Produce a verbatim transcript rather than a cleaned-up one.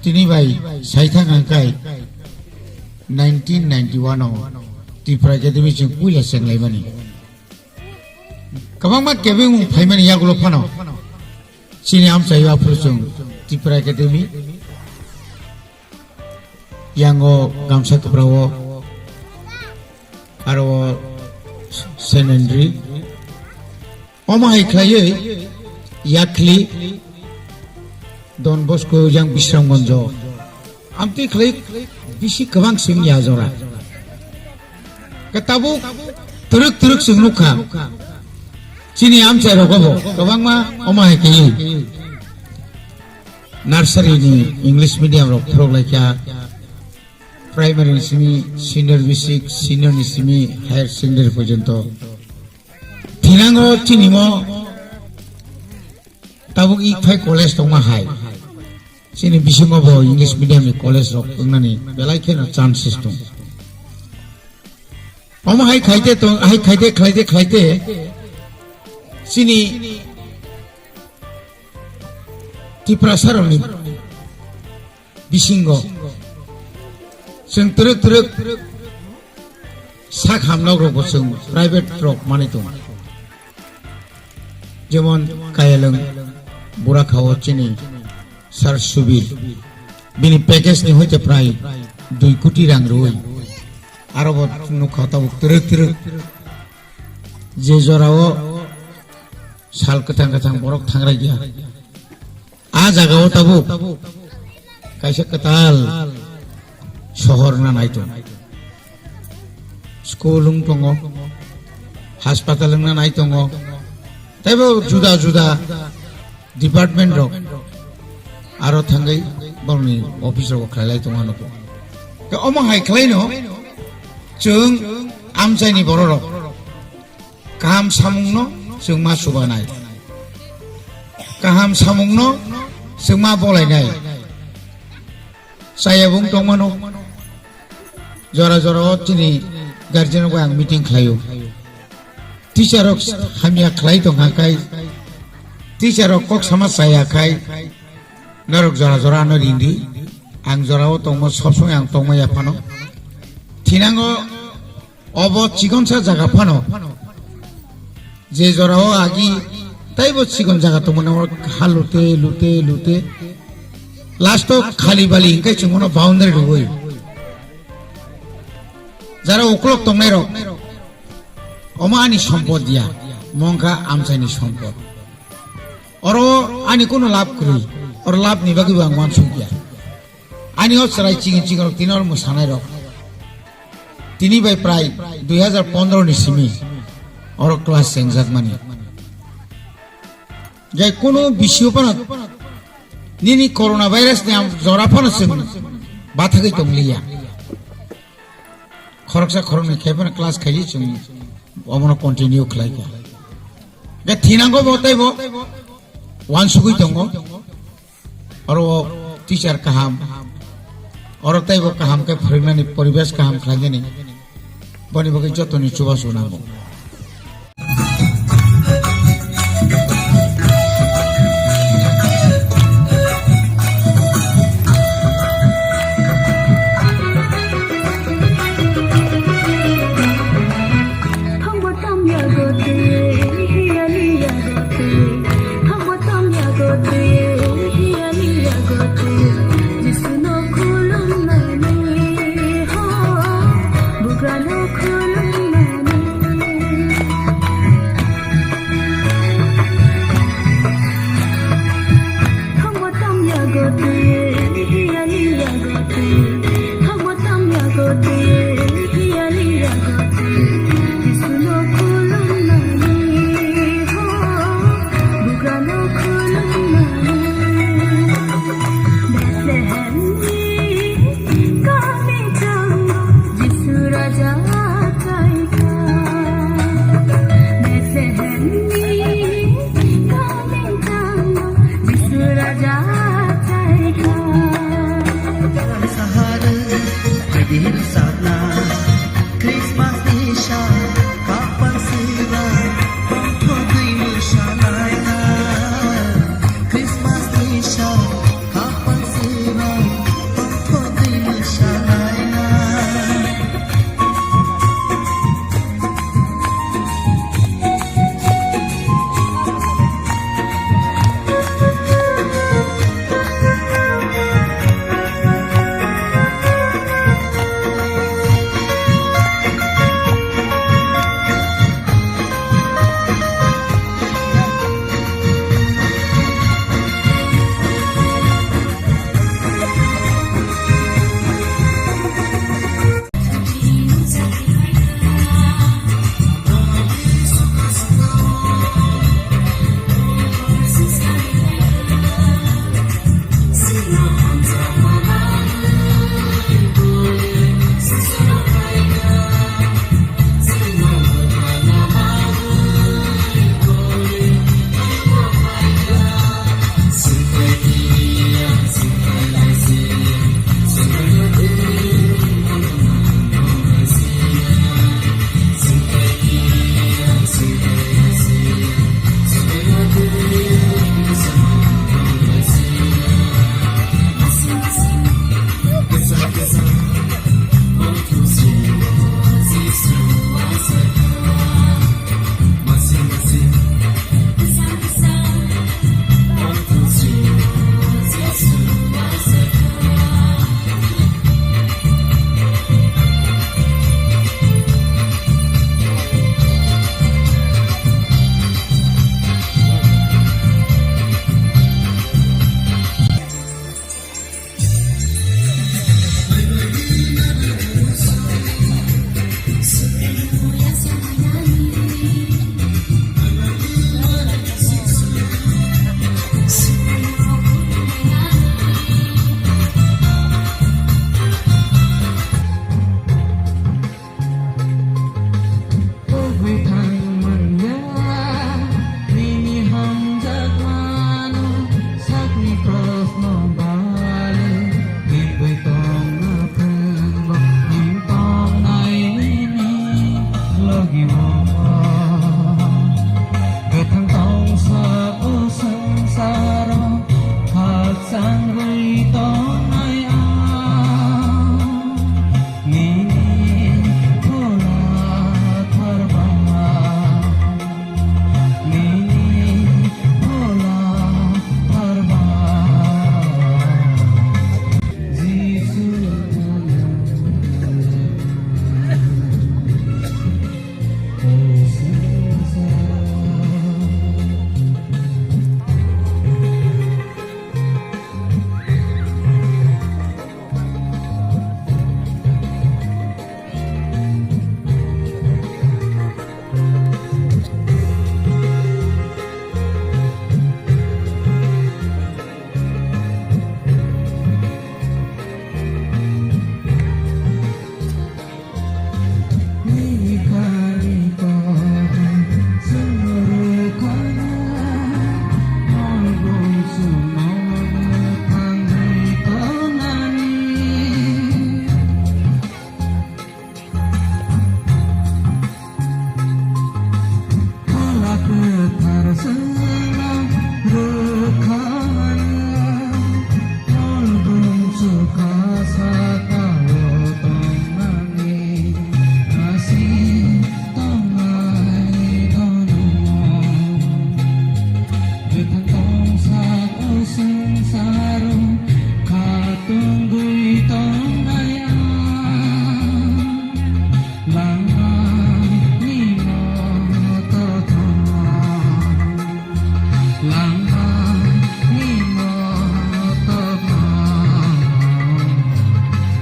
Tini bai saithang hangkai nineteen ninety-one o Tripura Academy chwng puila chenglaimani. Kwbangma kebengmung phaimani yagulo phano chini amchaio aphuru chwng Tripura Academy yango gamsa kwprao aro Saint Henry. Omo hai khlaiwi yakhli Don Bosco yang Bisramganjo. Amtwi khlai bisi kwbang simi ya jora. Ke tabuk twrwk twrwk chwng nukha. Chini amchai rogo bo kwbangma omo hai khe nursery ni English medium rok phwrwk laikha. Primary ni simi senior basic, senior ni simi higher secondary porjonto. Thinango chini mo tabuk ik phai college tongma hai. Chini bisingo bo English medium ni college rok wngnani belai kheno chances tong. Omo hai khaite tong, hai khaite khlaite khlaite chini Tiprasa rokni bisingo chwng twrwk twrwk sak hamnok rokbo chwng private rok manwi tongo. Jemon Kayalwng Burakhao chini Sir Subir, bini package ni hoite prai dui koti rang rwui. Aro bo nukha tabuk twrwk twrwk je jorao sal kwthang kwthang borok thangrai ya. A jagao tabuk kaisa kwtal sohor wngna nai tongo. School wng tongo, hospital wngna nai tongo, teibo juda juda department rok aro thangwi borokni office rogo khlailai tongo ano. Tei omo hai khlaino chwng amchaini bororok kaham samungno chwng ma chubanai, kaham samungno chwng ma bolainai. Chaya bung tongmano. Jora jora o chini guardian rok bai ang meeting khlaio. Teacher rok hamya khlai tongkha khai, teacher rok kok sama chaya khai, norok jora jora ano ringdi. Ang jora o tongmo sob somoi ang tongma ya phano. Thinango obo chikonsa jaga phano. Je jora o agi taibo chikon jaga tongmani o ha lute lute lute last o khali bali hinkai chwng bono boundary rwui jara uklok tongnai rok omo ani sompod ya mongkha amchaini sompod oro ani kuno lab kwrwi oro lab ni bagwi bo ang uansuk ya. Ani o chwrai chikon chikon rok tini oro mwsanai rok. Tini bai prai dui hajar pondro ni simi oro class chengjak mani. Jai kunu bisio phano nini corona virus ni am jora phano chwng bathagwi tong liya. Khoroksa khoroknwi khe phano class khaidi chwng omono continue khlai kha. Jai thinango bo tei bo uansugwi tongo. Oro o teacher kaham, oro teibo kaham khe phwrwngnani poribesh kaham khlainani, boni bagwi jotoni chubachu nango. Sangwi tong